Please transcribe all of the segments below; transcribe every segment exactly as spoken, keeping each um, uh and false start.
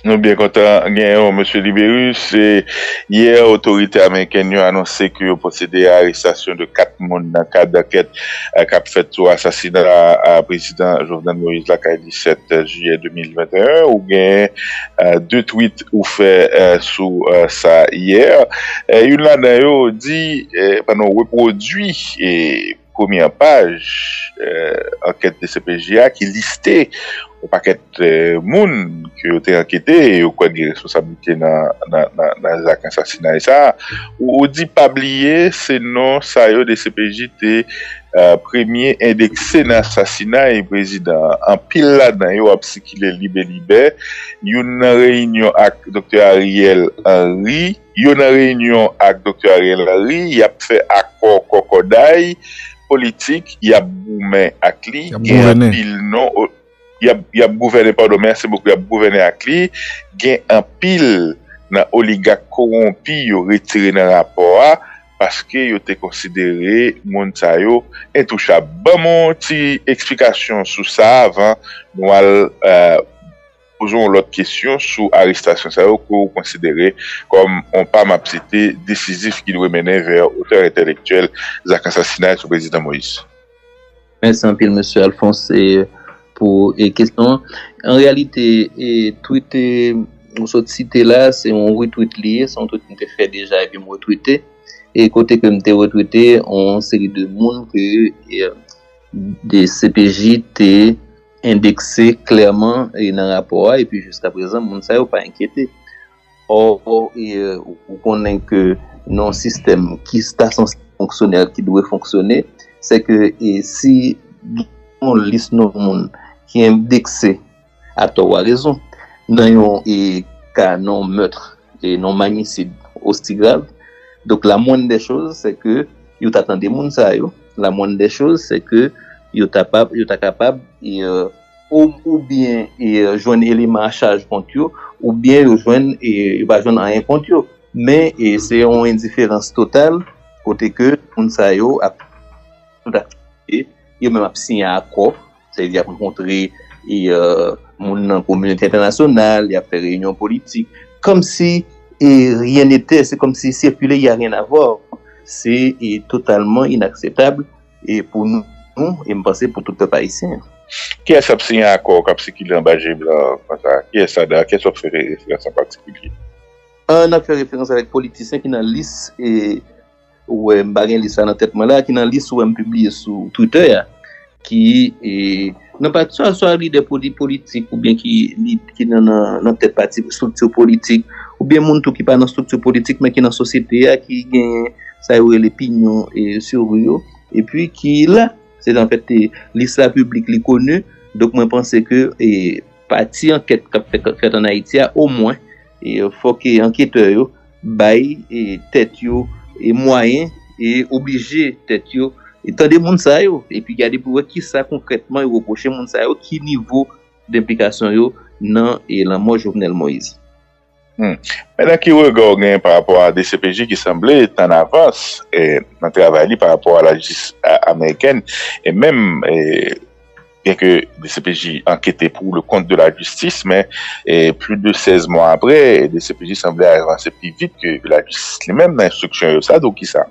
Nou byen kontan genyen w, mesye Libérus. E yè, otorite amerikèn yo anonse ke yo pwosede a arestasyon de kat moun nan kad ankèt, eh, k ap fèt sou asasina a prezidan Jovenel Moïse lakay li sèt jiyè de mil venteyen. Ou gen, eh, de tweet ou fè, eh, sou, eh, sa yè. Eh, youn ladan yo di, eh, pandan w repwodui, eh, premyè paj, eh, ankèt D C P J a ki liste yon pakèt, eh, moun ke yo te ankete e yo kwè gen responsablite nan, nan, nan, nan zak asasinay sa a. Ou, ou di pa bliye, se non sa yo D C P J te, eh, premye endekse nan asasinay prezidan an. Anpil ladan yo ap sikile libelibè. Youn nan reyinyon ak Doktè Ariel Henry, yo nan reyinyon ak Doktè Ariel Henry, y ap fè akò kòkòday politik, y ap goumen ak li, y ap gen gouvènen. Anpil non, o, y ap, y ap gouvènen, padon, mèsi bokou, y ap gouvènen ak li, gen anpil nan oligak kowonpi yo retire nan rapò a, paske yo te konsidere moun sa yo entouchab. Ban m yon ti eksplikasyon sou sa avan nou al, eh, poze yon lòt kesyon sou arestasyon sa yo ke w konsidere kòm yon pa, m ap site, desizif ki dwe mennen vè otè entèlektyèl zak asasinay sou prezidan Moïse. Mèsi anpil, mesye Alphonse, e, pou, e, kesyon an. An reyalite, e, tweet, e, ou sot site la, se yon retweet li ye, se yon tweet m te fè deja epi m retweete. E kote ke m te retweete yon seri de moun ke, e, de C P J te endekse klèman, e, nan rapò a, epi jiska prezan, moun sa yo pa enkyete. Ò, e, ou konnen ke nan yon sistèm ki ta sanse fonksyonèl, ki dwe fonksyone, se ke, e, si gen yon lis non moun ki endekse, atò ou arezon, nan yon, e, ka, nan yon mèt, e, nan yon magnisid osi grav, donk, la moindre des choses, se ke yo ta tande moun sa yo. La moindre des choses, se ke yo ta pa, yo ta kapab, e, e, ou, oubyen, e, jwenn eleman a chaj kont yo, oubyen yo jwenn, e, yo pa jwenn anyen kont yo. Men, e, se yon endiferans total, kote ke moun sa yo ap tout aktivite, yo menm ap siyen akò, sa vle di y ap rankontre, e, e, moun nan kominote entènasyonal, y ap fè reyinyon politik, kòmsi, e, rien n'était, se kòmsi circuler, y a rien à voir. Se, e, totalman inakseptab, e, pou nou, nou, e m panse pou tout pèp ayisyen. Kiyès ap siyen akò k ap sikile anba je blan konsa? Kiyès ladan? Kiyès w ap fè referans an patikilye? An, n ap fè referans avèk politisyen ki nan lis, e, ou wè, m pa gen lis la nan tèt mwen la, ki nan lis ou wè m pibliye sou Twitter a, ki, e, nan pati, swa, swa lidè poli-, politik oubyen ki, li, ki nan, nan, nan tèt pati, estrikti politik, oubyen moun tou ki pa nan estrikti politik, men ki nan sosyete a, ki gen sa yo rele pignon, e, sur rue yo, epi ki la. Se anfèt, e, lis la piblik, li koni, donk mwen panse ke, e, pati ankèt k ap fèt, fèt ann Ayiti a, omwen, e, fòk, e, anketè yo bay, e, tèt yo, e, mwayen, e oblije tèt yo, e, tande moun sa yo, epi gade pou wè kisa konkrètman yo repwoche moun sa yo, ki nivo denplikasyon yo nan, e, lanmò Jovenel Moïse. Hmm. Men nan ki rega w gen pa rapò a D C P J ki sanble t an avans, e, nan travay li pa rapò a lajistis a-, amerikèn, e menm, e, byenke D C P J ankete pour le compte de la justice, men, e, plis de sèz mwa apre, D C P J sanble avanse pi vit ke lajistis li menm nan enstriksyon yo. Sa di w kisa?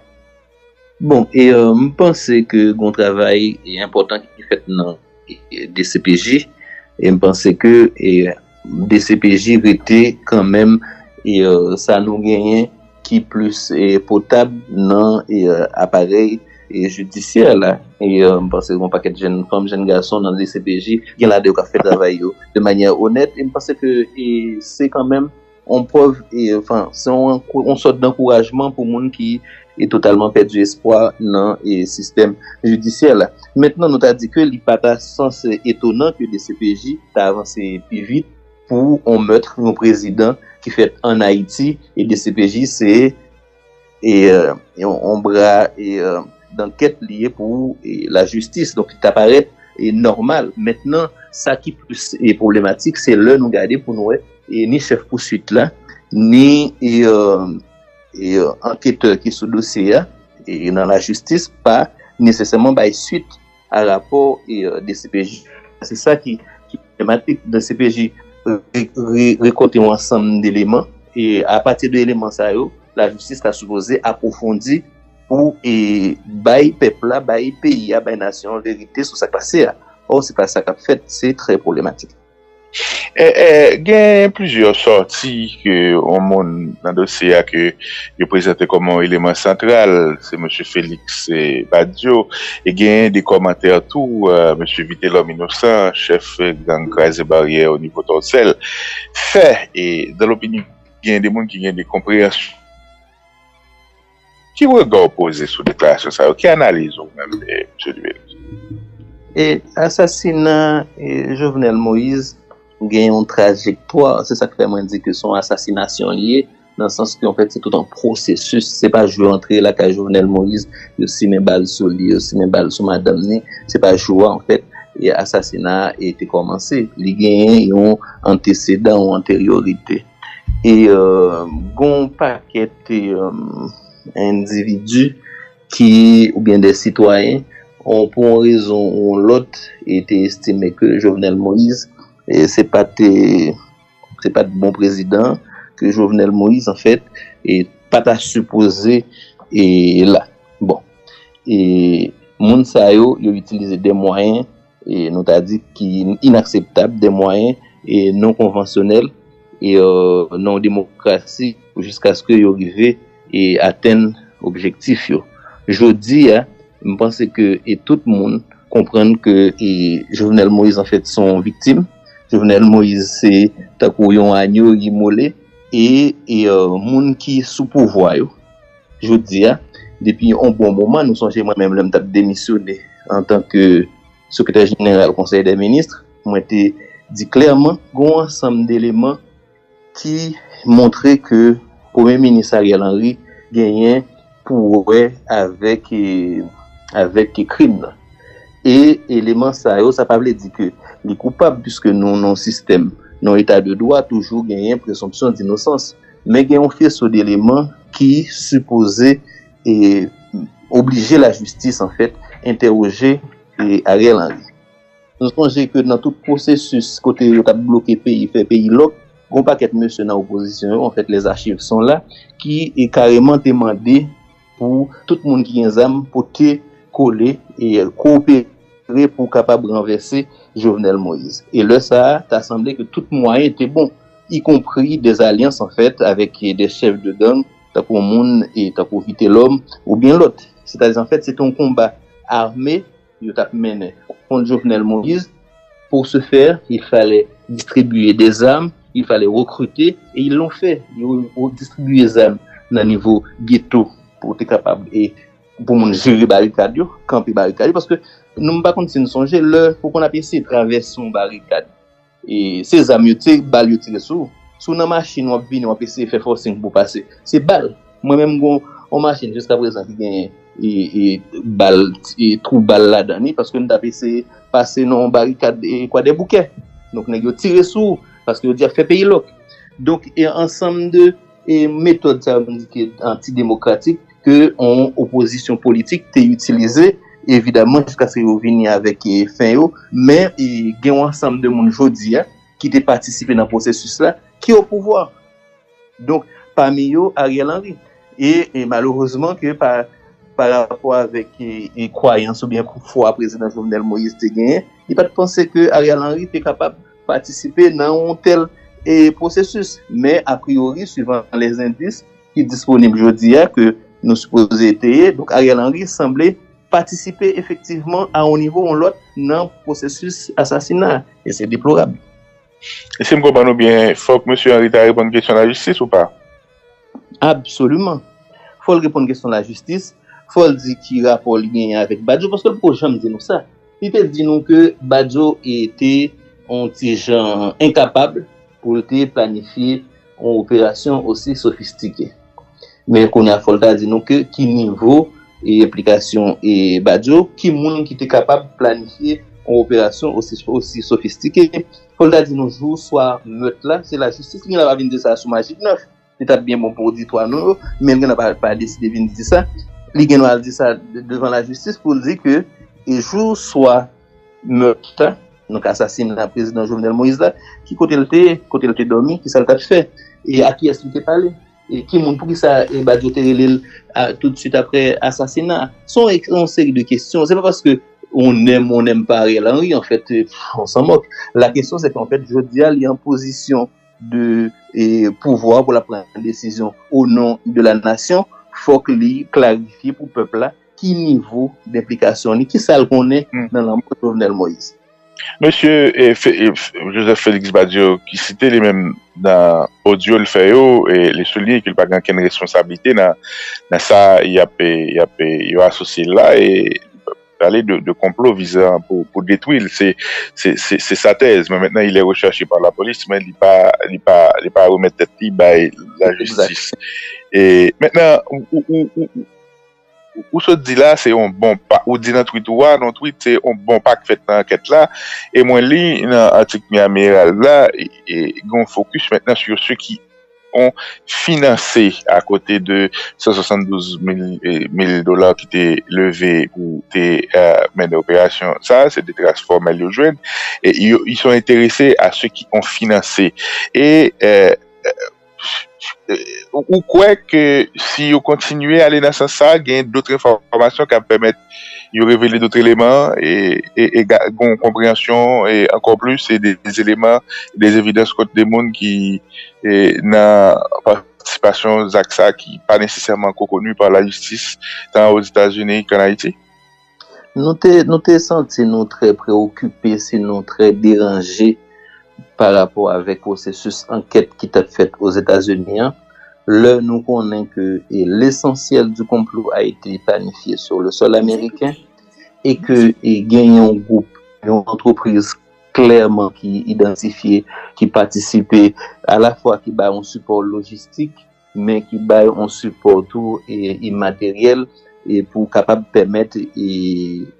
Bon, e, e, m panse ke gon travay, e, enpòtan ki fèt nan, e, D C P J, e m panse ke, e, D C P J rete kanmenm, e, e, sa nou genyen ki plis, e, potab nan, e, aparèy, e, jidisyè la. E, e, m panse gen yon pakèt jèn fanm, jèn gason nan D C P J, gen ladan yo k ap fè travay yo de manyè onèt. E m panse ke, e, se kanmenm yon prèv, e, anfen, se yon, yon sòt dankourajman pou moun ki, e, totalman pèdi espwa nan, e, sistèm jidisyè la. Mentnan, nou ta di ke li pa ta sanse etonan ke D C P J ta avanse pi vit pou yon mèt yon prezidan ki fèt ann Ayiti, e D C P J se, e, e, yon, yon bra, e, e, dankèt li ye pou, e, lajistis. Donk, li ta parèt, e, nòmal. Mentnan, sa ki plis, e, pwoblematik, se lè nou gade pou nou wè, e, ni chèf pouswit la, ni, e, e, e, anketè ki sou dosye a, e, nan lajistis, pa nesesèman bay swit a rapò, e, e, D C P J. Se sa ki, ki pwoblematik. D C P J re- re- rekòlte yon ansanm deleman. E apati de eleman sa yo, lajistis ta sipoze apwofondi pou e, bay pèp la, bay peyi a, bay nasyon an verite sou sa k pase a. Ò, se pa sa k ap fèt, se trè pwoblematik. E, e, gen plizyè sòti ke yon moun nan dosye a ke yo prezante kòm yon eleman santral, se mesye Félix e, Badio. E gen de kòmantè tou, e, mesye Vitelhomme Innocent, chèf gang Kraze Baryè o nivo Tòsèl, fè, e, dan lopinyon, gen de moun ki gen de konpreyansyon. Ki rega w poze sou deklarasyon sa yo? Ki analiz ou menm, e, mesye Duvalier? E asasina e, Jovenel Moïse gen yon trajektwa, se sa k fè mwen di ke se yon asasinasyon li ye, nan sans ke anfèt se tout yon pwosesis, se pa jou yo antre lakay Jovenel Moïse, yo simen bal sou li, yo simen bal sou madanm ni, se pa jou a anfèt e asasina a e te kòmanse. Li genyen yon antesedan, yon anteryorite. E e, gon pakèt e, endividi ki, oubyen de sitwayen, on, pou yon rezon ou yon lòt, e te estime ke Jovenel Moïse e, se pa te se pa t bon prezidan, ke Jovenel Moïse anfèt e, pa ta sipoze e, la. Bon, e moun sa yo, yo itilize de mwayen e, nou ta di ki inakseptab, de mwayen e, non konvansyonèl e, e, nan yon demokrasi jiskaske yo rive e, atenn objektif yo. Jodi a, m panse ke e, tout moun konprann ke e, Jovenel Moïse anfèt se yon viktim. Jovenel Moïse se tankou yon anyo imole e, e e, moun ki sou pouvwa yo. Jodi a, depi yon bon moman, nou sonje mwen menm lè m t ap demisyone antanke sekretè jeneral Konsèy dè Minis, mwen te di klèman, gon ansanm deleman ki montre ke Premye Minis Ariel Henry genyen pou wè avèk e, avèk krim nan. E eleman sa yo, sa pa vle di ke li koupab, piske nou nan yon sistèm, nan yon eta de dwa, toujou genyen presonpsyon dinosans. Men gen yon feso deleman ki sipoze e, oblije lajistis, anfèt, entèwoje e, Ariel Henry. Nou sonje ke nan tout pwosesis kote yo t ap bloke peyi, fè peyi lòk, gon pakèt mesye nan opozisyon yo, anfèt, les archives sont là, ki e, kareman te mande pou tout moun ki gen zam pote kole e kowopere pou kapab ranvèse Jovenel Moïse. E lè sa a, ta sanble ke tout mwayen te bon, ikonpri de zalyans, anfèt, avèk de chèf de gang, tankou moun e tankou Vitelhomme, oubyen lòt. Sètadi, anfèt, se te yon konba ame yo t ap mennen kont Jovenel Moïse. Pour ce faire, il fallait distribuer des armes, il fallait recruter, et ils l'ont fait. Yo, yo distribiye zam nan nivo geto pou te kapab e pou moun jere barikad yo, kanpe barikad yo, paske nou m pa konn si n sonje lè ou konn ap eseye travèse yon barikad. E se zam yo tire, bal yo tire sou ou. Si w nan machin, w ap vini, w ap eseye fè fòsing pou w pase. Se bal. Mwen menm, gon yon machin jiska prezan ki gen e, e, bal, e, twou bal ladan li, paske m t ap eseye pase nan yon barikad e, Kwadèboukè. Donk, nèg yo tire sou ou, paske yo di y ap fè peyi lòk. Donk, e ansanm de e, metòd sa yo, m di ke antidemokratik, ke yon opozisyon politik te itilize, evidaman, jiskaske yo vini avèk e, fen yo, men e, gen yon ansanm de moun jodi a ki te patisipe nan pwosesis la, ki o pouvwa. Donk, pami yo, Ariel Henry. E, e malerezman, ke pa, pa rapò avèk e, e, kwayans oubyen fwa prezidan Jovenel Moïse te genyen, li pa t panse ke Ariel Henry te kapab patisipe nan yon tèl e, pwosesis. Men, apriyori, suivan lèzendis ki disponib jodi a, ke nou sipoze eteye, donk Ariel Henry sanble patisipe efektivman a yon nivo ou yon lòt nan pwosesis asasina a. E se deplorab. E si m konprann ou byen, fòk mesye Henry ta reponn kesyon lajistis ou pa? Absoliman. Fò l reponn kesyon lajistis, fò l di ki rapò li genyen avèk Badio, paske l poko janm di nou sa. Li te di nou ke Badio te yon ti jan enkapab pou l te planifye yon operasyon osi sofistike. Men kounye a, fò l ta di nou ke ki nivo e enplikasyon e Badio, ki moun ki te kapab planifye yon operasyon osi, osi sofistike. Fò l ta di nou jou swa mèt la, se lajistis ki genlè pa vin di sa sou Magik nèf. Li t ap byen bon pou w di twa non yo, men l genlè pa, pa deside vin di sa. Li gen dwa al di sa de- devan lajistis pou l di ke e jou swa mèt la, Donk, asasina prezidan Jovenel Moïse la, ki kote l te ye, kote l te dòmi, ki sa l t ap fè, e a kiyès li te pale, e ki moun, poukisa e Badio te rele l a, tout swit apre asasina? Se yon, yon seri de kesyon. Se pa paske on aime, on n'aime pas Ariel Henry, an fèt, on s'en moque. La kesyon, se ke an fèt, jodi a, li an pozisyon de e, pouvwa pou l ap pran desizyon o non de la nasyon, fòk li klarifye pou pèp la ki nivo denplikasyon li, ki sa l konnen nan lanmò Jovenel Moïse. Mesye e, Fe- e, F- Joseph Félix Badio, ki site li menm nan odyo l fè yo, e, li souliye ke l pa gen okenn responsablite nan, nan sa y ap, e, y ap, e, yo asosye l la, e pale de, de konplo vizan pou, pou detwi l. Se, se, se, se sa tèz. Men maintenant, il est recherché par la police, men li pa, li pa, li pa remèt tèt li bay lajistis. E maintenant, ou, ou, ou, ou, ou sot di la, se yon bon pa, ou di nan tweet ou a, nan tweet, se yon bon pa k fèt nan ankèt la. E mwen li nan atik Miami Herald la, e, e, gen yon focus maintenant sur ceux qui ont financé à côté de cent soixante-douze mille, eh, mille dollars qui étaient levés pour te, euh, mener l'opération. Ça, c'est des traces formelles, ils jouent. Et ils, ils sont intéressés à ceux qui ont financé. Et, euh, euh, ou kwè ke si yo kontinye ale nan sans sa, gen dòt enfòmasyon k ap pèmèt yo revele dòt eleman e, e, e gen yon konpreyansyon e ankò plis e de, de eleman, de evidans kont de moun ki e, nan patisipasyon zak sa ki pa nesesèman ko koni pa lajistis, tan Ozetazini k ann Ayiti? Nou te, nou te santi nou trè preokipe, si nou trè deranje pa rapò avèk pwosesis ankèt ki t ap fèt Ozetazini an, lè nou konnen ke e, lesansyèl di konplo a ete planifye sou le sòl ameriken e ke e, gen yon gwoup, yon antrepriz klèman ki idantifye, ki patisipe, alafwa ki bay yon sipò lojistik, men ki bay yon sipò tou e, imateryèl e pou kapab pèmèt e,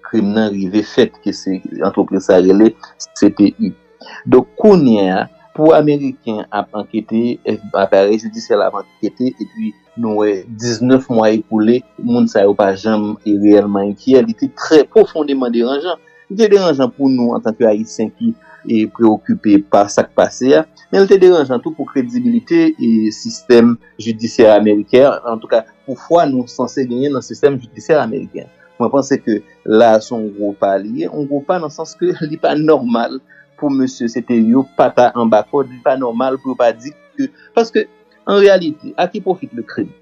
krim nan rive fèt, ke se antrepriz sa rele C T U. Donk, kounye a, pou Ameriken ap ankete, aparèy jidisyè la ap ankete, epi nou wè diznèf mwa ekoule, moun sa yo pa janm e reyèlman enkyè. Li te trè pwofondeman deranjan. Li te deranjan pou nou antanke Ayisyen ki e preokipe pa sa k pase a, men li te deranjan tou pou kredibilite e sistèm jidisyè ameriken an, antouka pou fwa nou sanse genyen nan sistèm jidisyè ameriken. Mwen panse ke la se yon gwo pa li ye, yon gwo pa nan sans ke li pa nòmal pou mesye se te yo pa ta anba kòd, li pa nòmal pou yo pa di ke, paske an reyalite, à qui profite le crime?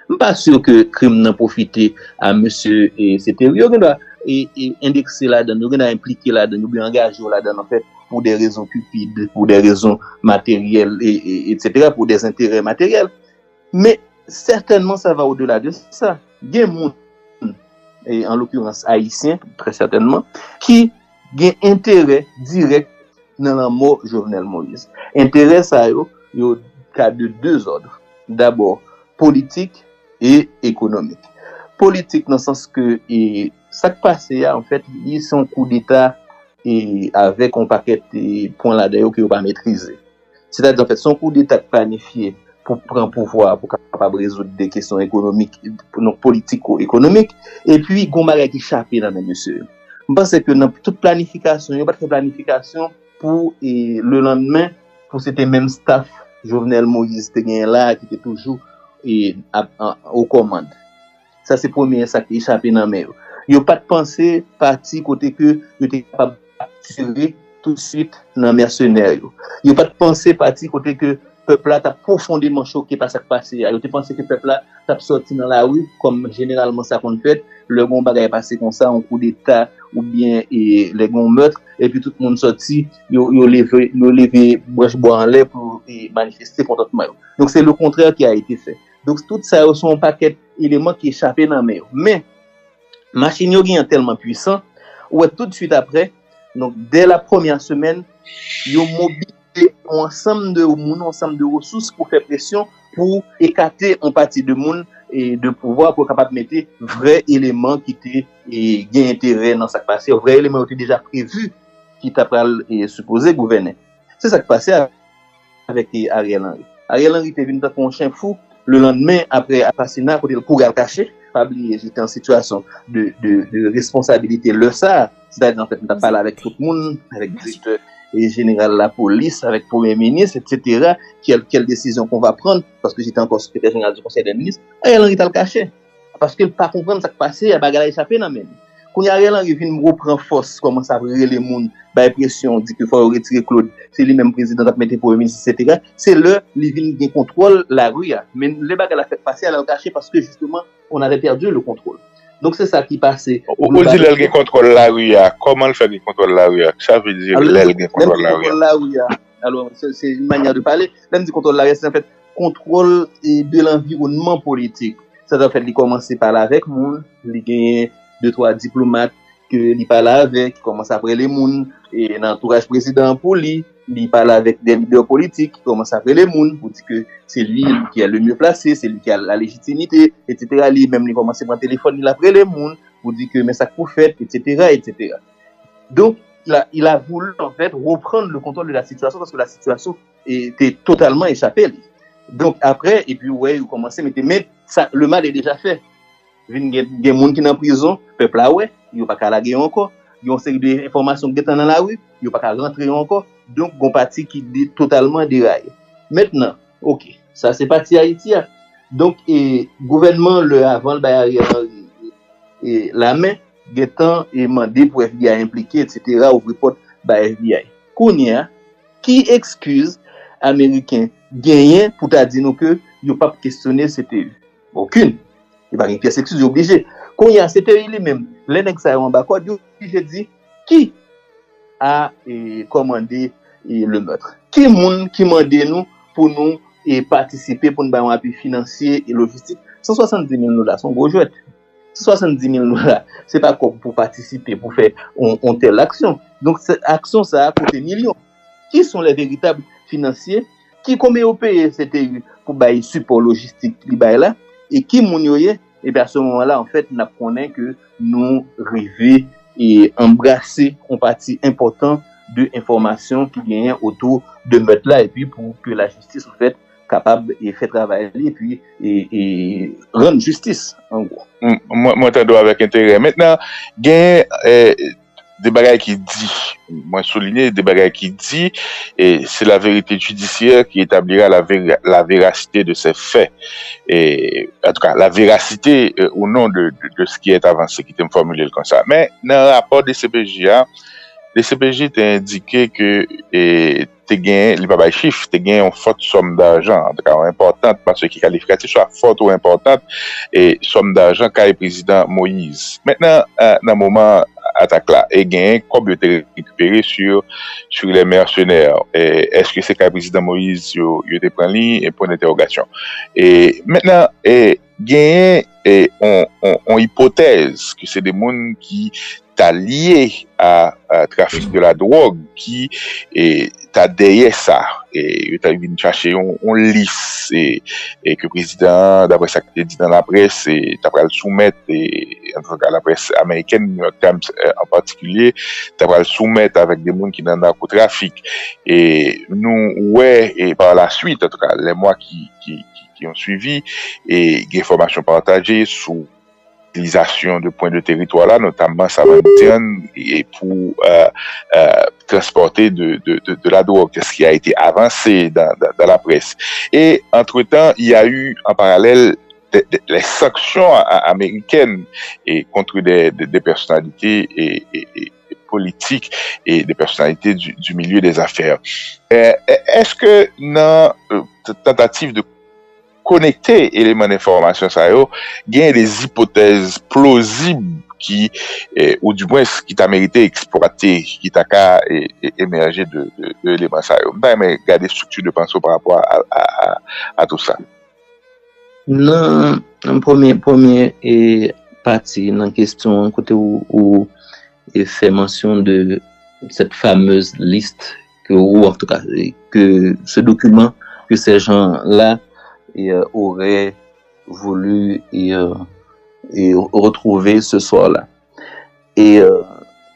M pa si ke krim nan pwofite a mesye e, se te yo gen dwa e, e, endekse ladan, yo gen dwa enplike ladan, oubyen angaje yo ladan, anfèt, pou de rezon cupide, pou de rezon materyèl, e, e, etsetera, pou de enterè materyèl. Men, sètènman, sa va odela de sa. Gen moun, e, an lokirans ayisyen, trè sètènman, ki gen enterè dirèk nan lanmò Jovenel Moïse. Enterè sa yo, yo ka de de zòd. Dabò, politik e ekonomik. Politik nan sans ke e, sa k pase a, anfèt, li se yon koudeta e avèk yon pakèt e, pwen ladan yo ke yo pa metrize. Sètadi, anfèt, se yon koudeta k planifye pou pran pouvwa a, pou kapab rezoud de kesyon ekonomik, donk politiko-ekonomik, epi gon bagay ki chape nan men mesye yo. M panse ke nan tout planifikasyon, yo pa t fè planifikasyon pou e, le lannmen, pou se te menm staff Jovenel Moïse te genyen la a ki te toujou e, ap, an, o kòmand. Sa se premye sa ki chape nan men yo. Yo pa t panse pati kote ke yo te kapab kaptire toutswit nan mèsenè yo. Yo pa t panse pati kote ke pèp la t ap pwofondeman choke pa sa k pase a. Yo te panse ke pèp la t ap sòti nan lari, kòm jeneralman sa konn fèt, lè gen yon bagay pase konsa, yon koudeta, oubyen e, lè gen yon mèt, epi tout moun sòti, yo, yo leve, yo leve branch bwa anlè pou e, manifeste kontantman yo. Donk, se le kontrè ki a ete fè. Donk, tout sa yo se yon pakèt eleman ki chape nan men yo. Men, machin yo genyen tèlman pwisan, ou wè toutswit apre, donk, dè la premyè semèn, yo mobilize yon ansanm de moun, yon ansanm de resous pou fè presyon, pou ekate yon pati de moun e de pouvwa, pou yo kapab mete vrè eleman ki te e, gen enterè nan sa k pase, vrè eleman yo te deja previ ki ta pral e, sipoze gouvènen. Se sa k pase avèk e, Ariel Henry. Ariel Henry te vin tankou yon chen fou le lannmen apre asasina, kote l kouri al kache. pa bliye, se te an sitiyasyon de, de, de responsabilite lè sa a. Sètadi, anfèt, m t ap pale avèk tout moun, avèk direktè e jeneral lapolis, avèk premye minis, etsetera. Quelle, quelle décision qu'on va prendre? Parce que j'étais encore secrétaire général du Conseil des ministres. Ariel Henry t al kache. Paske l pa konprann sa k pase a, bagay la echape nan men li. Kounye a, Ariel Henry vin repran fòs, kòmanse ap rele moun, bay presyon, di ke fò yo retire Claude, se li menm prezidan t ap mete premye minis, etsetera. Se lè li vin gen kontwòl lari a. Men lè bagay la fèk pase a, l al kache paske, jisteman, on avait perdu le contrôle. Donk, se sa ki pase. Ou, ou di lè l gen kontwòl lari a. Kòman l fè gen kontwòl lari a? Sa vle di lè l gen kontwòl lari a? Alò, se, se une manière de parler. Lè m di kontwòl lari a, se anfèt kontwòl e, de lanviwònman politik. Sa ta fèt, li kòmanse pale avèk moun, li genyen de twa diplomat ke li pale avèk, ki kòmanse ap rele moun e, nan antouraj prezidan an pou li, li pale avèk de lidè politik, ki kòmanse ap rele moun pou di ke se li ki est le mieux placé, se li ki a la légitimité, etsetera. Li menm, li kòmanse pran telefòn, li l ap rele moun pou di ke men sa k pou fèt, etsetera, etsetera. Donc, il a, il a voulu, en fait, reprendre le contrôle de la situation parce que la situation était totalement échappée. Donk, apre, epi, wè, yo kòmanse mete, men sa, le mal est déjà fait. Vin gen, gen moun ki nan prizon, pèp la wè, yo pa ka lage yo ankò. Gen yon seri de enfòmasyon ki gentan nan lari, yo pa ka rantre yo ankò. Donk, gon pati ki de, totalman deraye. Mentnan, oke, sa se pati Ayiti a. Donk, e, gouvènman lè avan l bay Ariel Henry e, lamen, gentan e, mande pou F B I enplike, etsetera, ouvri pòt bay F B I. Kounye a, ki ekskiz Ameriken genyen pou ta di nou ke yo p ap kesyone C T U? Okenn. Yo pa gen pyès ekskiz, yo oblije. Kounye a, C T U li menm, lè nèg sa yo anba kòd, yo oblije di ki a e, kòmande e, le meurtre. Ki moun ki mande nou pou nou e, patisipe, pou nou bay yon apui finansye e lojistik? San swasanndis mil dola, se yon gwo jwèt. San swasanndis mil dola, se pa kòb pou patisipe, pou fè yon, yon tèl aksyon. Donk, se, aksyon sa a koute milyon. Qui sont les véritables financiers? Ki, konbyen yo peye C T U pou bay sipò lojistik li bay la? E ki moun yo ye? Epi a se moman la, anfèt, n ap konnen ke nou rive e anbrase yon pati enpòtan de enfòmasyon ki genyen otou de mèt la, epi pou ke lajistis, anfèt, kapab e fè travay li, epi e, e rann jistis, an gwo. M, mwen, mwen tande w avèk enterè. Mentnan, gen e, de bagay ki di, mwen soulinye, de bagay ki di, e c'est la vérité judiciaire qui établira la, véra- la véracité de ces faits. E, en tout cas, la véracité e, ou non de, de, de ce qui est avancé, ki te m fòmile l konsa. Men, nan rapò D C P J a, D C P J te endike ke e, te gen, li pa bay chif, te gen yon fòt sòm dajan, antouka yon enpòtant, paske kalifikatif sa, fòt ou enpòtant, e sòm dajan kay prezidan Moïse. Mentnan, e, nan moman atak la, e gen kòb yo te rekipere sur, sur les mercenaires. E, èske se kay prezidan Moïse yo, yo te pran li? E pwen dentèwogasyon. E mentnan, e genyen e, on, on, on ipotèz ke se de moun ki ta lye a, a trafik de la dwòg ki e, ta dèyè sa. E, yo ta vin chache yon, yon lis e, e ke prezidan an, daprè sa ki te di nan laprès, e, ta pral soumèt, e, antouka laprès amerikèn, New York Times e, an patikilye, ta pral soumèt avèk de moun ki nan nakotrafik. E nou wè, e, par la suite, antouka, les mois qui, qui, qui, qui ont suivi, e gen enfòmasyon pataje sou itilizasyon de pwen de teritwa la, notamman Savann Dyann, e pou euh, euh, transporter de, de, de, de la drogue, c'est ce qui a été avancé dans, dans, dans la presse. Et entre-temps, il y a eu en parallèle de, de, les sanctions a- américaines et contre des, des, des personnalités et, et, et, et politiques et des personnalités du, du milieu des affaires. Euh, est-ce que dans euh, t- tentative de konekte eleman enfòmasyon sa yo, gen de ipotèz plozib ki, eh, ou dimwens ki ta merite eksplwate, ki ta ka eh, eh, emèje de, de, de eleman sa yo. M ta renmen gade estrikti de panse w pa rapò a, a, a, a tou sa. Nan, nan premye, premye eh, pati nan kesyon an, kote ou, ou eh, fè mansyon de cette fameuse liste que, ou en tout cas, eh, que ce document que ces gens-là eh, euh, auraient voulu eh, euh, eh, retrouver ce soir-là. Et euh,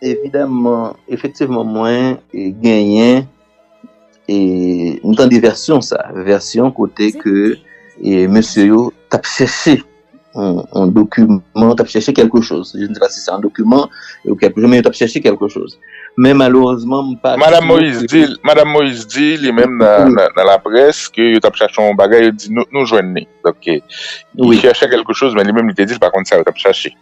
évidemment, effectivement, mwen eh, genyen eh, m tande vèsyon sa, vèsyon kote ke eh, mesye yo t ap chèche yon, yon dokiman, yo t ap chèche quelque chose. Je ne sais pas si c'est un document ou quelque chose, men yo t ap chèche quelque chose. Men malerezman, m pa Madanm Moïse di, Madanm Moïse di li menm nan, nan, nan laprès ke yo t ap chache yon bagay, yo di nou, nou jwenn li. Donk, li chèche quelque chose, men li menm li te di l pa konn sa yo t ap chache.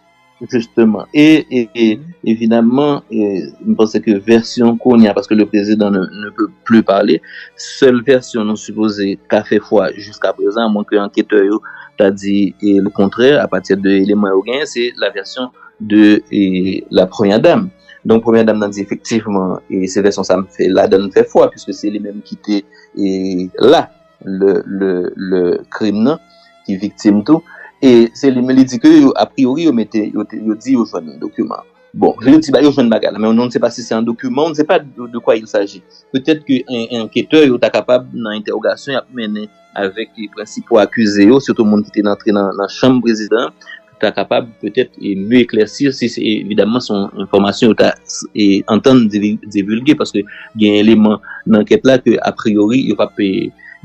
Justement. Et, et, et évidemment, et, je pense que version qu'on y a, parce que le président ne, ne peut plus parler, seule version nous supposé ka fè fwa jusqu'à présent, à moins que enquêteurs yo ta di et le contraire, à partir de éléments yo genyen, c'est la version de et la première dame. Donk premyè dam nan di efektivman, e se vèsyon sa m fè ladan m fè fwa, puisque se li menm ki te e, la le, le, le krim nan, ki viktim tou. E se li menm li di ke yo, a priori, yo mete, yo, yo di yo jwenn dokiman. Bon, yo di ba yo jwenn bagay la, men nou ne sait pas si c'est un document, on ne sait pas de, de quoi il s'agit. Petèt ke en, enquêteur yo ta kapab nan entèwogasyon y ap mennen avèk e, prensipal akize yo, sitou moun ki te antre nan, nan chanm prezidan, ta kapab petèt e, mieux éclaircir si se evidamman se yon enfòmasyon yo ta e, antann divi- divulge, paske gen eleman nan ankèt la ke a priori yo p ap e,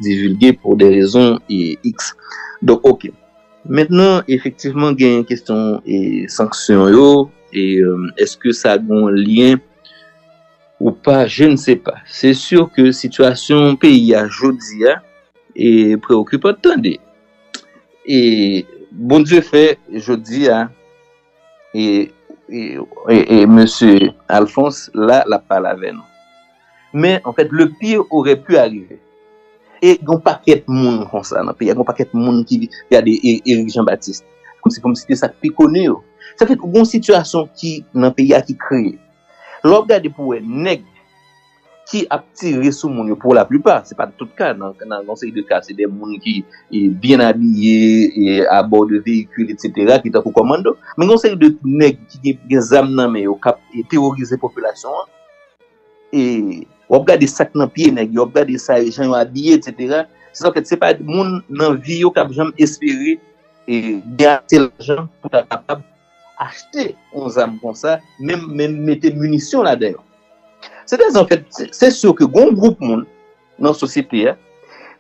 divulge pour des raisons e, X. Donk, ok. Mentnan, efektivman, gen kesyon e, sanksyon yo, e euh, èske sa gen lyen ou pa, je ne sais pas. Se sur ke sitiyasyon peyi a jodi a e preokipan, tande. E Bondye fè jodi a e, e, e, e mesye Alphonse la, l ap pale avè nou. Men, an fèt, le pire aurait pu arriver. E gen yon pakèt moun konsa nan peyi a, gen yon pakèt moun ki gade e, Eric Jean Baptiste. Kòmsi pou m site sa k pi koni yo. Sa fèt, ou gen yon sitiyasyon ki nan peyi a ki kreye. Lè w ap gade pou wè nèg ki ap tire sou moun yo, pour la plupart, se pa tout ka, nan, nan yon seri de ka, se de moun ki e, byen abiye, e, à bord de véhicule, et cetera, ki tankou kòmando. Men gen yon seri de nèg ki gen, gen zam nan men yo, k ap e, teworize popilasyon an. E w ap gade sa k nan pye nèg yo, w ap gade sa, jan yo abiye, et cetera. Se sa fèt, se pa moun nan vi yo k ap janm espere e, gen ase lajan pou ta kapab achte yon zam konsa, menm, menm mete minisyon ladan yo. Se de, an fèt, se, se sur ke gen yon gwoup moun nan sosyete a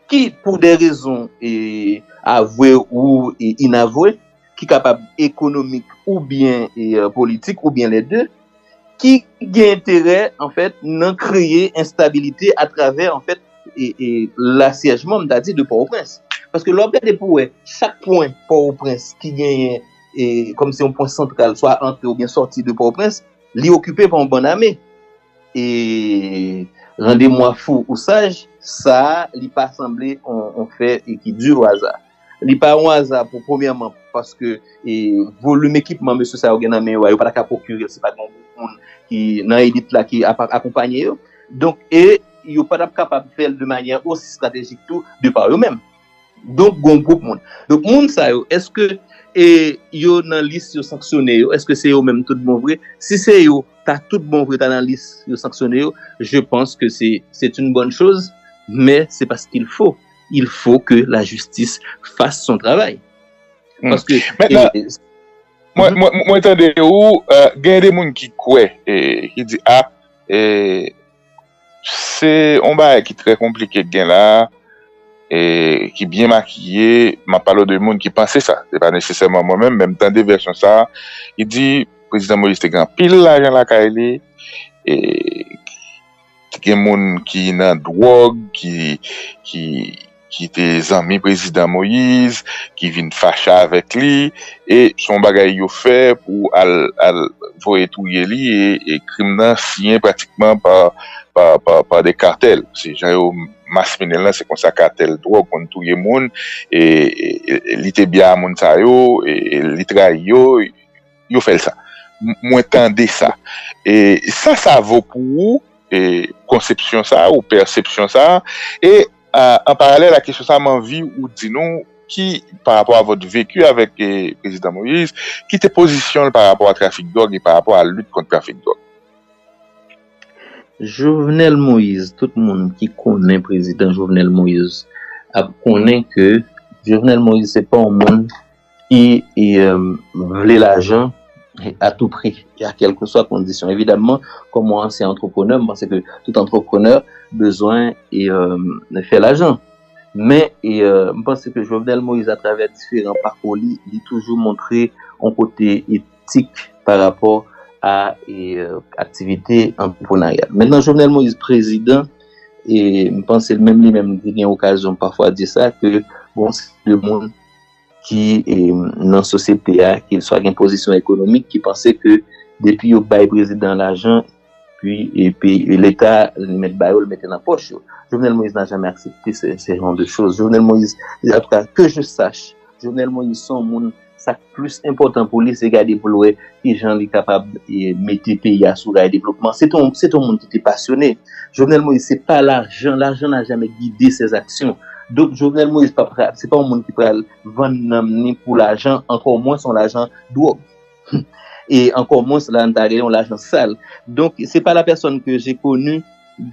ki, pour des raisons e, avwe ou e, inavwe, ki kapab ekonomik oubyen e, politik oubyen les deux, ki gen enterè, an fèt, nan kreye enstabilite atravè, an fèt, e, e, l'assiègement, m ta di, de Pòtoprens. Paske lè w ap gade pou wè, chak pwen Pòtoprens ki genyen e, kòmsi yon pwen santral, swa antre oubyen sòti de Pòtoprens, li okipe pa yon bann ame. E randez-moi fou ou sage, sa a, li pa sanble yon, yon fè e ki dû au hasard. Li pa yon aza pou, premyèman, paske e, volim ekipman mesye sa yo gen nan men yo a, yo pa ta ka pwokire l si pa gen yon gwoup moun ki nan elit la ki ap akonpaye yo. Donk, e yo pa t ap kapab fè l de manyè osi estratejik tou, de pa yo menm. Donk, gen yon gwoup moun. Donk, moun sa yo, èske e, yo nan lis yo sanksyone yo? Èske se yo menm tout bon vre? Si se yo, ta tout bon vre, ta nan lis yo sanksyone yo, je pense que c'est, c'est une bonne chose, mais c'est pas ce qu'il faut. Il faut que la justice fasse son travail. Paske Mentnan, e, mwen, mwen, mwen tande ou, e, gen de moun ki kwè, e, ki di, a, e, se yon bagay ki trè konplike k gen la, e, ki byen makiye. M ap pale w de moun ki panse sa. Se pa nesesèman mwen menm, men m tande vèsyon sa a. Li di, Prezidan Moïse te gen anpil lajan lakay li, e, te gen moun ki nan dwòg, ki, ki, ki te zanmi Prezidan Moïse, ki vin fache avèk li, e se yon bagay yo fè pou al, al voye touye li, e, e krim nan siyen pratikman pa, pa, pa, pa de katèl. Se jan yo maspinen l lan, se konsa katèl dwòg konn touye moun, e, e, e li te byen a moun sa yo, e, e li trayi yo, yo fè l sa. M-, mwen tande sa. E sa, sa vo pou ou, e, konsepsyon sa, ou pèsepsyon sa, e, a, an paralèl a kesyon sa, m anvi ou di nou ki, par rapport à votre vécu avec, e, Prezidan Moïse, ki te pozisyon l par rapport à trafik dwòg e par rapport à lit kont trafik dwòg? Jovenel Moïse, tout moun ki konnen prezidan Jovenel Moïse ap konnen ke Jovenel Moïse se pa yon moun ki e, euh, vle lajan a tou pri, a kèlkeswa kondisyon. Evidamman, kòm yon ansyen antreprenè, m panse ke tout antreprenè bezwen e, euh, fè lajan. Men, e, euh, m panse ke Jovenel Moïse, atravè diferan pakou li, li toujou montre yon kote etik pa rapò a, e, euh, aktivite antreprenaryal. Mentnan, Jovenel Moïse prezidan, e m panse l menm, li menm, li gen okazyon pafwa di sa, ke bon, se de moun ki, e, nan sosyete a, ki swa gen pozisyon ekonomik, ki panse ke depi yo bay prezidan lajan, pi, epi Leta li mèt ba yo, l mete nan pòch yo. Jovenel Moïse n'a jamais accepté ce, ce genre de choses. Jovenel Moïse, en tout cas, que je sache, Jovenel Moïse se yon moun, sa k plis enpòtan pou li, se gade pou l wè kijan li kapab, e, mete peyi a sou ray devlopman. Se te yon, se te yon moun ki te pasyone. Jovenel Moïse, se pa lajan, lajan n'a jamais guidé ses actions. Donk, Jovenel Moïse pa pra-, se pa yon moun ki pral vann nanm ni pou lajan, ankò mwens yon lajan dwòg. E ankò mwens la, n ta rele yon lajan sal. Donk, c'est pas la personne que j'ai connue.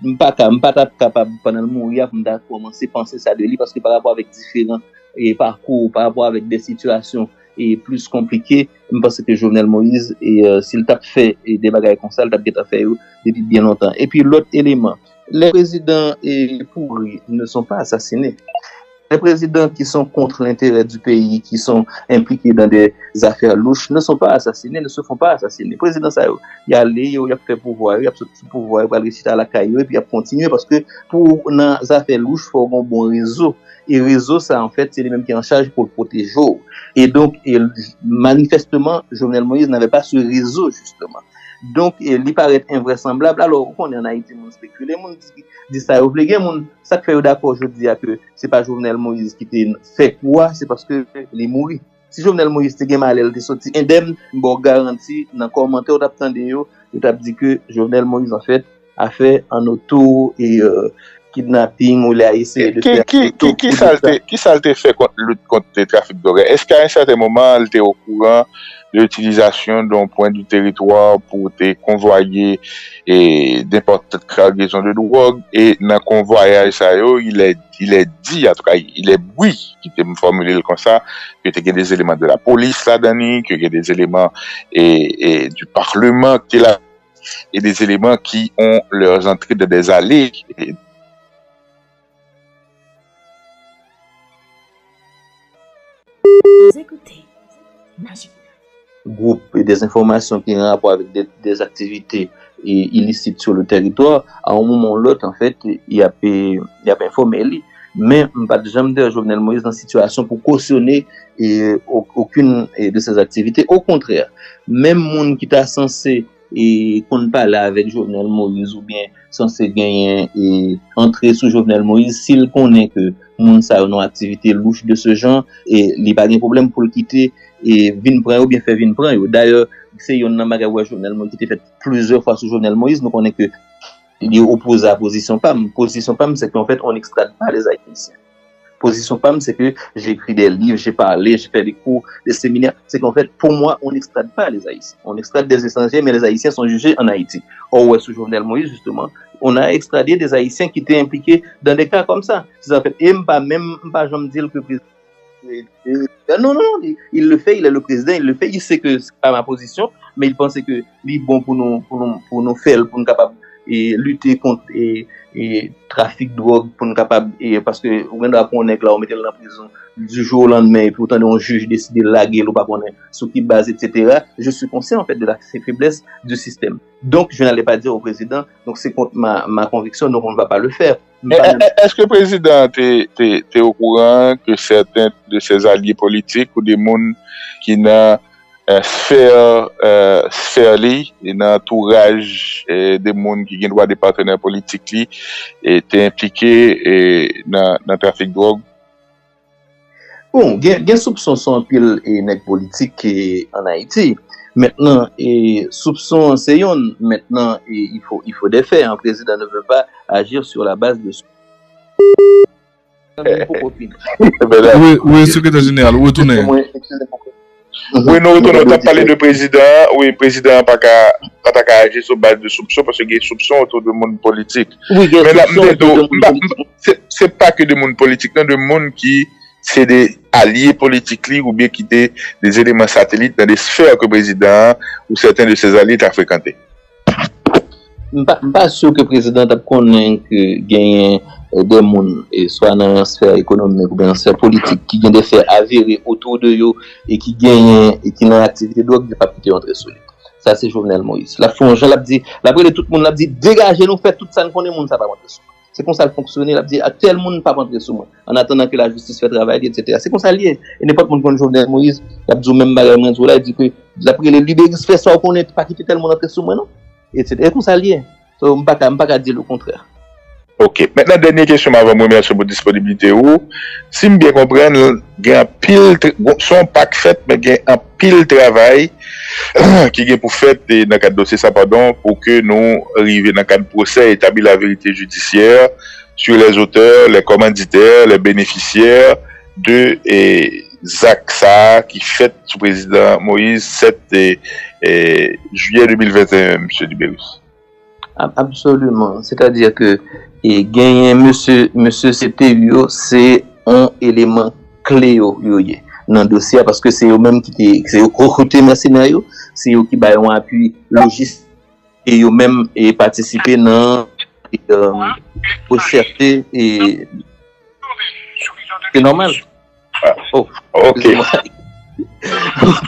M pa ka, m pa t ap kapab, pandan l mouri a, pou m ta kòmanse panse sa de li, paske pa rapò avèk diferan, e, pakou, pa rapò avèk de sitiyasyon, e, plis konplike, m panse ke Jovenel Moïse, e, euh, si l t ap fè, e, de bagay konsa, l t ap gentan fè yo depi byen lontan. Epi lòt eleman, les présidents, e, pourris ne sont pas assassinés. Les présidents qui sont contre l'intérêt du pays, qui sont impliqués dans des affaires louches, ne sont pas assassinés, ne se font pas assassiner. Prezidan sa yo, y ale, yo, y ap fè pouvwa yo, y ap sot sou pouvwa yo, pral rechita lakay yo, epi y ap kontinye, paske pou nan zafè louch, fò w gen yon bon rezo. E rezo sa, anfèt, se li menm ki an chaj pou l pwoteje w. E donk, e, manifèsteman, Jovenel Moïse n'avait pas ce réseau, justement. Donk, e, li parèt envrèsanblab. Alò, ou konnen ann Ayiti, moun spekile, moun di, di sa yo vle. Gen moun, sa k fè yo dakò jodi a ke se pa Jovenel Moïse ki te fè kou a, se paske li mouri. Si Jovenel Moïse te gen malè, l te soti endèm, m ba w garanti, nan kòmantè w t ap tande yo, yo t ap di ke Jovenel Moïse, anfèt, a fait un auto, e, euh, kidnapping ou il a essayé de Ki, faire ki, un ki, auto ki coup sa l te, d'État. Ki sa l te fè kont lit kont trafik dwòg la? Èske à un certain moment, l te au courant de l'utilisation d'un point du territoire pour te konvwaye e, d'importante cargaison de drogue, e nan konvwayaj sa yo, il est, il est dit, en tout cas, il est oui, ki te m fòmile l konsa, ke te gen des éléments de la police ladan li, ke gen des éléments e, e, du parlement ki te la, et des éléments qui ont leurs entrées dans des allées. E, Vous écoutez Imagine. Gwoup e dèzenfòmasyon ki an rapò avèk de, des activités e, illicites sur le territoire, à un moment ou l'autre, en fait, y ap, e, y ap enfòme li. Men m pa t janm dèyè Jovenel Moïse nan sitiyasyon pou kosyone e, o- okenn e, de ces activités. Okontrè, menm moun ki ta sanse e, konn pale avèk Jovenel Moïse oubyen sanse genyen e, antre sou Jovenel Moïse, si l konnen ke moun sa yo nan aktivite louch de ce genre, e, li pa gen pwoblèm pou l kite e, vin pran yo oubyen fè vin pran yo. Dayè, se yonn nan bagay ou wè Jovenel Moïse ki te fèt plizyè fwa sou Jovenel Moïse. Nou konnen ke li opoze a pozisyon pa m. Pozisyon pa m, c'est qu'en fait, on n'extrade pas les Haïtiens. Pozisyon pa m, c'est que j'ai écrit des livres, j'ai parlé, j'ai fait des cours, des séminaires. C'est qu'en fait, pour moi, on n'extrade pas les Haïtiens. On extrade des étrangers, mais les Haïtiens sont jugés en Haïti. Or, ouais, sous Jovenel Moïse, justement, on a extradé des Haïtiens qui étaient impliqués dans des cas comme ça. C'est en fait, et m pa menm, m pa janm di l ke président. Non, non, non, il, il le fait, il est le président, il le fait, il sait que c'est pas ma position, mais il pense que li bon pou nou, pou nou, pou nou fè l, pou nou kapab e, lite kont e, e, trafik dwòg, pou nou kapab, e, paske ou gen dwa pran yon nèg la, ou mete l nan prizon du jour au lendemain, epi ou tande yon jij deside lage l, ou pa konnen sou ki baz, et cetera. Je suis conscient, en fait, de la faiblesse du système. Donc, je n'allais pas dire au président, donc c'est contre ma, ma conviction, donc on ne va pas le faire. M pa menm Èske prezidan an te, te, te okouran ke sèten de ses alliés politiques ou de moun ki nan e, sfè, e, sfè li, e nan antouraj e, de moun ki gen dwa de patnè politik li, e te enplike e, nan, nan trafik dwòg? Bon, gen, gen soupson sou anpil e, nèg politik e, ann Ayiti. Mentnan, e, soupson an se yonn. Mentnan, e, il faut, il faut des faits. Un président ne peut pas agir sur la base de Wi, wi, sekretè jeneral, ou retounen. Wi, nou retounen, w t ap pale de prezidan an. Wi, prezidan an pa ka, pa ta ka aji sou baz de soupson, paske gen soupson otou de moun politik. Men la, m te di w, se, se pa ke de moun politik, non, de moun ki se de alye politik li, oubyen ki te de eleman satelit nan de sfè ke prezidan an ou sèten de se alye ta frekante. M pa, m pa si ke prezidan t ap konnen ke genyen e, de moun, e, swa nan sfè ekonomik oubyen nan sfè politik, ki gen de fè avere otou de yo e ki genyen, e ki nan aktivite dwòg, yo p ap kite yo antre sou li. Sa se Jovenel Moïse. L ap fè yon jan, l ap di, l ap rele tout moun, l ap di, "Degaje nou, fè tout sa n konnen, moun sa p ap antre sou mwen." Se konsa l fonksyone, l ap di, "A tèl moun p ap antre sou mwen, an atandan ke lajistis fè travay li, etsetera." Se konsa l ye. E nenpòt moun konn Jovenel Moïse, l ap di w menm bagay mwen di w la, li di ke l ap rele liberis, "Fè sa w konnen, pa kite tèl moun antre sou mwen non." Etsetera. E konsa l ye. So, m pa ka, m pa ka di l okontrè. Ok. Mentnan, dènye kesyon m avan m remèsye w pou disponiblite ou. Si m byen konprann, gen anpil, tr- bon, se yon pa k fèt, men gen anpil travay ki gen pou fèt e nan kad dosye sa, padon, pou ke nou rive nan kad pwosè, établir la vérité judiciaire sur les auteurs, les commanditaires, les bénéficiaires de e, zak sa a ki fèt sou prezidan Moïse sèt e, e, jiyè de mil venteyen, mesye Liberus. Ab- Absoliman. Sètadi ke e, genyen mesye, mesye C T U yo, se yon eleman kle yo, yo ye nan dosye a, paske se yo menm ki te, se yo ki rekrite mèsenè yo, se yo ki bay yon apui lojistik, e yo menm e patisipe nan e, um, rechèche e se nòmal. Oh, Ok.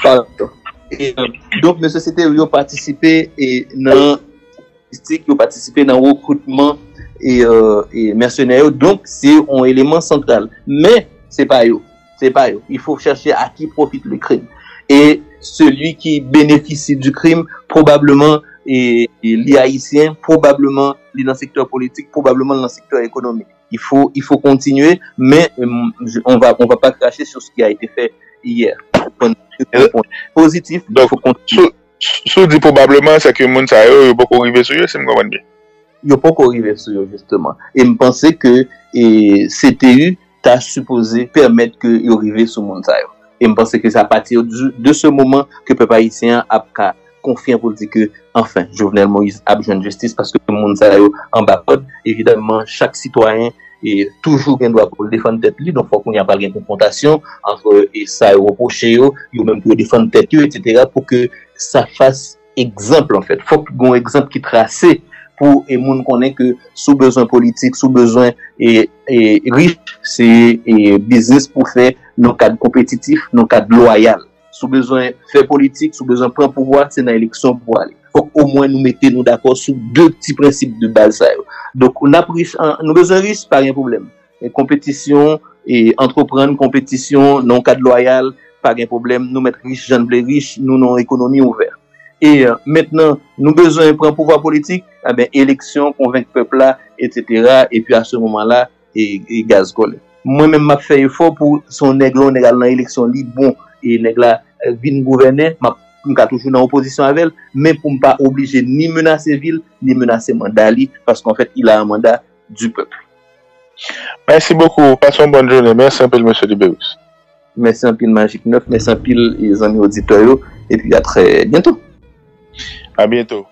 Pardon. E, euh, donk, mesye C T U yo patisipe e nan lojistik, yo patisipe nan rekritman e, euh, e mèsenè yo. Donk, se yon eleman santral. Men, se pa yo. Se pa yo. Il faut chercher à qui profite le crime. Et celui qui bénéficie du crime, probablement, e, e li ayisyen, probableman li nan sektè politik, probableman li nan sektè ekonomik. Il faut, il faut continuer, mais euh, je- on va, on va pas cracher sur ce qui a été fait hier. Pozitif, il Donk, faut continuer. Si w di probableman, se ke moun sa yo, yo poko rive sou yo, si m konprann byen. Yo poko rive sou yo, jisteman. E m panse ke e, C T U ta sipoze pèmèt ke yo rive sou moun sa yo. E m panse ke se apati de, de se moman ke pèp ayisyen an ap ka konfyan pou l di ke, anfen, Jovenel Moïse ap jwenn jistis paske moun sa yo anba kòd. Evidaman, chak sitwayen e toujou gen dwa pou l defann tèt li. Donk, fòk kounye a pral gen konfwontasyon ant e sa yo repwoche yo, yo menm pou yo defann tèt yo, etsetera, pou ke sa fas egzanp, anfèt. Fòk gen yon egzanp ki trase pou e moun konnen ke si w bezwen politik, si w bezwen e, e rich, se e biznis pou fè nan kad konpetitif, nan kad lwayal. Si w bezwen fè politik, si w bezwen pran pouvwa, se nan eleksyon pou ale. Fòk omwen nou mete nou dakò sou de ti prensip de baz sa yo. Donk, n ap rich, an- nou bezwen rich, pa gen pwoblèm. E konpetisyon, e antreprann, konpetisyon nan yon kad lwayal, pa gen pwoblèm. Nou mèt rich jan n vle rich, nou nan yon ekonomi ouvè. E euh, mentnan, nou bezwen pran pouvwa politik, enben, eleksyon, konvenk pèp la, etsetera. Epi a se moman la, e, e gaz kòlè. Mwen menm, m ap fè efò pou se yon nèg la, yon nèg al nan eleksyon, li bon, e nèg la euh, vin gouvènè, m ap, m ka toujou nan opozisyon avè l, men pou m pa oblije ni menase vi l, ni menase manda li, paske anfèt, il a un mandat du peuple. Merci beaucoup. Passez une bonne journée. Merci anpil, mesye Liberus. Mèsi anpil, Magic neuf, mèsi anpil, e zanmi oditè yo, epi a trè byento. À bientôt.